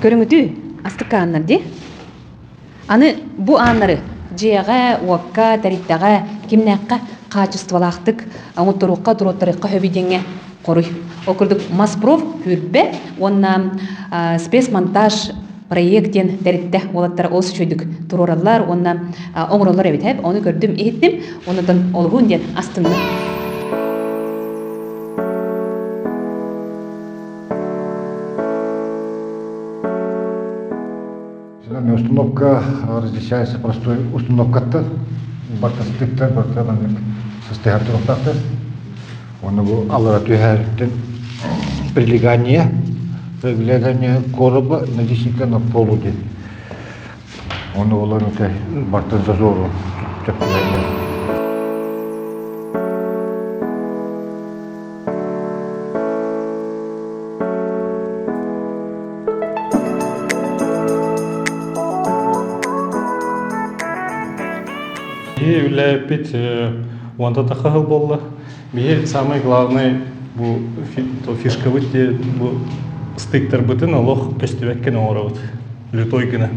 Көрүҥүтүү, астык ааннар дии. Аны бу ааннары дьиэҕэ, уокка, тэрилтэҕэ, кимнээххэ хаачыстыбалаахтык оҥотторуохха, туруоттарыахха сөбүй диэҥҥэ хоруй. Ол курдук Маспроф Күрбэ уонна спецмонтаж проект диэн тэрилтэ уолаттара олус үчүгэйдик туруораллар уонна оҥороллор эбит. Ону көрдүм, иһиттим, оннуттан олуһун диэн астынным. Установка различается простой установкаттан, бартастыктар, барта маннык сыстыһар туруктаахтар. Уонна бу аллара түһээриттэн прилегание, прилегание короба наличника на полу диэн. Оны олор бартан зазору сөптүбэйдэр. Биһи үлэлээппит уонта тахха сыл буолла. Биһи самый главный бу фишкабыт диэн бу стыктарбытын олох көстүбэккэ оҥоробут. Лютой гына.